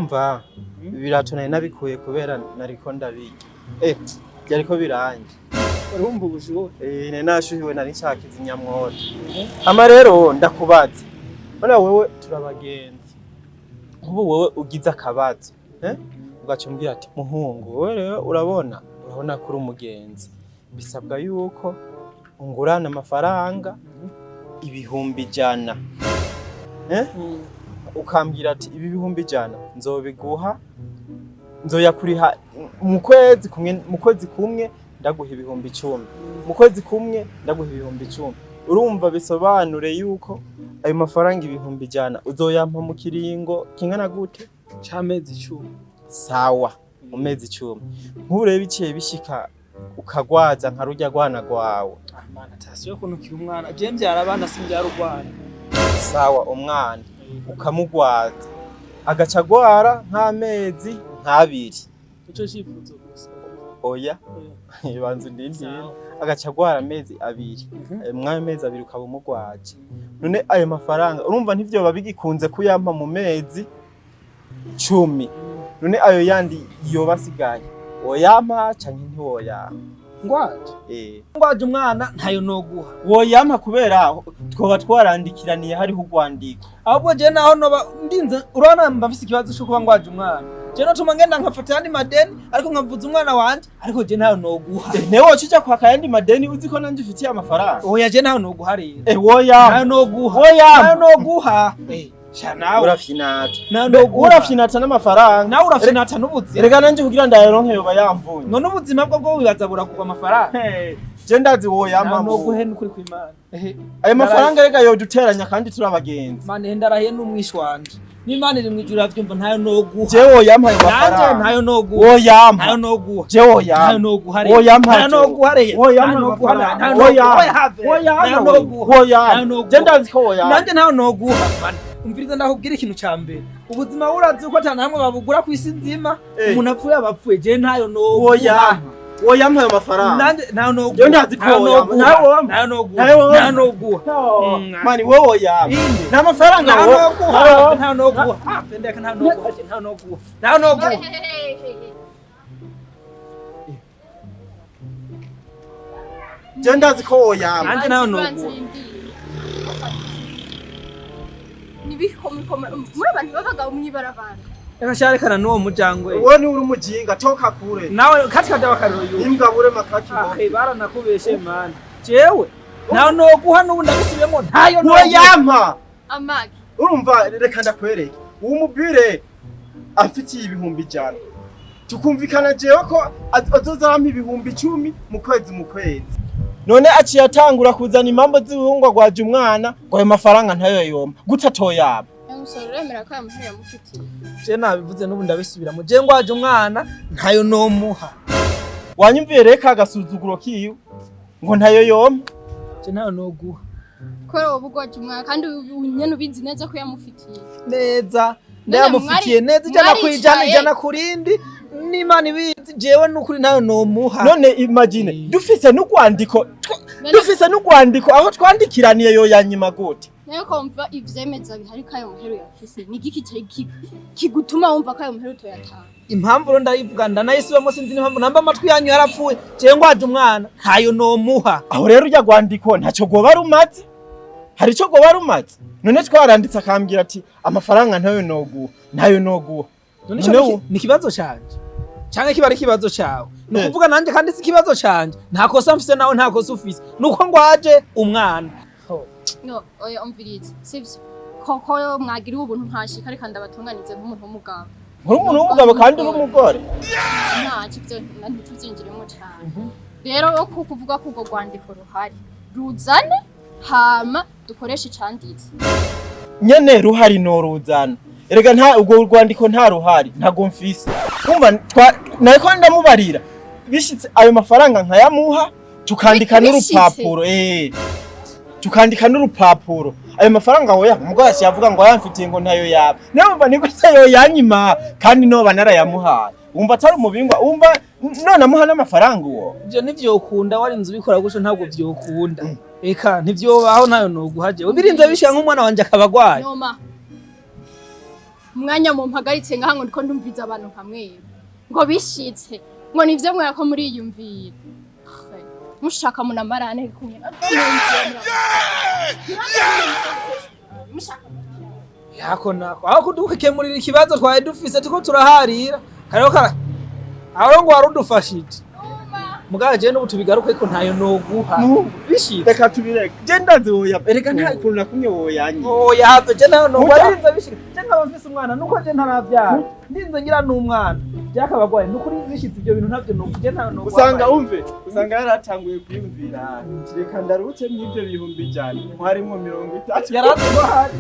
Umva, ibirato nari nabikuye kubera nariko ndabirya. Byariko birangi. Urumva ubushuhe. Nari nashuhiwe, nari nshaka kizimyamwoto. Hama rero ndakubaza. Bana wewe turabagenzi. Nk'ubu wewe ugize akabazo, eh? Ugaca umbwira ati: "Muhungu, wewe rero urabona ko uri umugenzi. Bisabwa yuko ungurana amafaranga 100,000." Eh? Ukambwira ati: "Ibi 100,000 nzobiguha, nzoyakuriha mu kwezi kumwe, mu kwezi kumwe ndaguha 10,000, mu kwezi kumwe ndaguha 10,000." Urumva bisobanure yuko ayo mafaranga 100,000 uzoyampa mu kiringo kingana gute? C'amezi 10. Sawa, mu mezi 10. Nk'ubu rero biciye bishika ukagwaza nka rurya rwana rwawe. Ah mana, tasiyo kuntukira umwana. Je mbyara abana, simbyara urwana. Sawa, umwana ukamugwaza agaca agwara nk'amezi nk'abiri. Ico cifuzo gusa. Oya, banza undindire. Sawa. Agaca agwara amezi 2. Mw'ayo mezi 2 ukaba umugwaje. None ayo mafaranga urumva ntivyoba bigikunze kuyampa mu mezi 10? None ayo yandi yoba asigaye woyampa canke ntiwoyampa? Ngwaje. Eh. Ngwaje umwana ntayo noguha. Woyampa kubera twoba twarandikiraniye, hariho urwandiko. Ahubwo je naho noba ndinze, urabona mba mfise ikibazo co kuba ngwaje umwana. Je notuma ngenda nkafata yandi madeni ariko nkavuza umwana wanje, ariko je ntayo noguha. Newe woca uja kwaka ayandi madeni uzi ko nanje ufitiye amafaranga? Oya, je ntayo noguha rero. Woyampa. Ntayo noguha. Woyampa. Ntayo noguha. Sha nawe. Urafinata. Ntayo noguha. Urafinata n'amafaranga. Nawe urafinata n'ubuzima. Erega nanje kugira ndayaronke yoba yamvunye. None ubuzima bwo bwo wibaza buragurwa amafaranga? Je ndazi woyampa. Ntayo noguhe n'ukuri kw'Imana. Ayo mafaranga rega yoduteranya kandi turi abagenzi. Mane, ndarahiye n'umwishi wanje. N'Imana iri mw'ijuru iravyumva, ntayo noguha. Je woyampa ayo Nanje mafaranga. ntayo noguha. Woyampa. Ntayo noguha. Je woyampa. Ntayo noguha rero. Woyampa. Ntayo noguha rero. Woyampa Ntayo noguha. amafaranga. Ntayo noguha. Woyampa. Oya, have. Woyampa. Ntayo noguha. Woyampa. Ntayo noguha. Je ndazi ko woyampa. Nanjye ntayo noguha. Mane, umviriza ndakubwira ikintu ca mbere. Ubuzima urazi ko ata namwe babugura kw'isi nzima. Umuntu apfuye aba apfuye. Je ntayo noguha. Woyampa. Woyampa ayo mafaranga. Nanjye ntayo noguha. Je ndazi ko Ntayo woyampa. noguha. Ntayo woyampa. Ntayo noguha. Ntayo woyampa. Ntayo noguha. Mani, wowe woyampa. Inde. Nta mafaranga Ntayo wo. noguha. Ntayo noguha. Ah, ndeka, ntayo noguha. Ntayo noguha. Ntayo noguha. Je ndazi ko woyampa. Nanjye nayo noguha. Nibikomikoma muri abantu b'abagabo mw'ibarabara. Reka sharekana n'uwo mujangwe. Wowe ni uri umujinga, toka kure. Nawe katika dawa yuko. Imbwa bure makaki. Ah, baranakubeshe mana. Jewe nayo noguha, n'ubu ndabisubiyemo, ntayo noguha. Woyampa. Amagi. Urumva, reka ndakwereke uwo mubwire amfitiye 100,000, tukumvikana jewe ko azoza arampa 10,000 mu kwezi mu kwezi. None aciye atangura kuzana impambo z'ibihungwa, gwaje umwana, ngo ayo mafaranga ntayo yompa. Gute atoyaba? Umusore, uremera ko ayo yamufitiye? Je nabivuze, n'ubu ndabisubiramo. Je ngwaje umwana ntayo nomuha. Wanyumviye reka agasuzuguro kiwe, ngo ntayo yompa. Je ntayo noguha. Kubera wowe ugwaje umwana kandi nyene ubizi neza ko yamufitiye. Neza, ndayamufitiye neza 100%, mwaricaye. 100 kurindi, n'Imana ibizi. Jewe n'ukuri ntayo nomuha. None imagine, dufise n'urwandiko, dufise n'urwandiko aho twandikiraniye, yo yanyima gute? Nayo ko wumva ivyemeza bihari ko ayo muheru yafise, ni igiki kigutuma wumva ko ayo muheru utoyatanga? Impamvu rero ndayivuga, ndanayisubiramo, sinzi n'impamvu namba amatwi yanyu yarapfuye. Jewe ngwaje umwana ntayo nomuha. Aho rero urya rwandiko ntacyo rwoba rumaze, hari icyo rwoba rumaze? None twaranditse akambwira ati: "Amafaranga ntayo noguha, ntayo noguha." None ico None ni ikibazo canje canke kiba ari ikibazo cawe? Ni ukuvuga nanje kandi si ikibazo canje. Nta kosa mfise, nawe nta kosa ufise, nuko ngwaje umwana. No oya, umvirize, sivyo koko mwagiriwe ubuntu nkashika, reka ndabatunganize nk'umuntu w'umugabo. Uri umuntu w'umugabo kandi uri umugore. Ntacyo, ivyo ntituvyinjiremo cane. Rero ko kuvuga ko urwo rwandiko ruhari, ruzane hama dukoreshe icanditse. Nyene ruhari noruzana. Erega nta ubwo rwandiko nta ruhari, ntago mfise. Umva, nariko ndamubarira, bishitse ayo mafaranga nkayamuha, tukandika n'urupapuro, tukandika n'urupapuro, ayo mafaranga woya? Umugore yaciye avuga ngo yamfitiye, ngo ntayo yaba. Niyo mva ni gute yo yanyima kandi noba narayamuhaye? Wumva atari umubingwa? Wumva none amuha n'amafaranga uwo? Ivyo ntivyokunda. Warinze ubikora gutyo, ntabwo vyokunda. Eka, ntivyobaho, ntayo noguha jewe. Birinze bishika nk'umwana wanje akaba agwaye. Noma. Umwanya mumpagaritse ngaha ngo ndiko ndumviza abantu nka mwebwe. Ngo bishitse. Ngo nivyo mwerako muriyumvira. Mushaka munamarane kumwe. Mushaka Yako nako aho kudukemurira ikibazo twari dufise tuko turaharira kariho kara aho ngo warudufashije mugabo jewe n'ubu tubigaruke ko ntayo noguha. Muhungu, Bishitse. Reka tubireke, je ndazi woya, erega nta kuntu na kumwe woyanye. Oya, have, je nayo noguha. Burya- Ndinze bishika je nkaba mfise umwana nuko je ntaravyara, ndinze ngira n'umwana byakabagwaye nukuri bishitse ibyo bintu ntavyo noguha, je ntayo noguha. Usanga umve, usanga yaratanguye kwiyumvira ati reka ndaruke mw'ibyo 100,000 harimwo 30. Yarazi ko hari.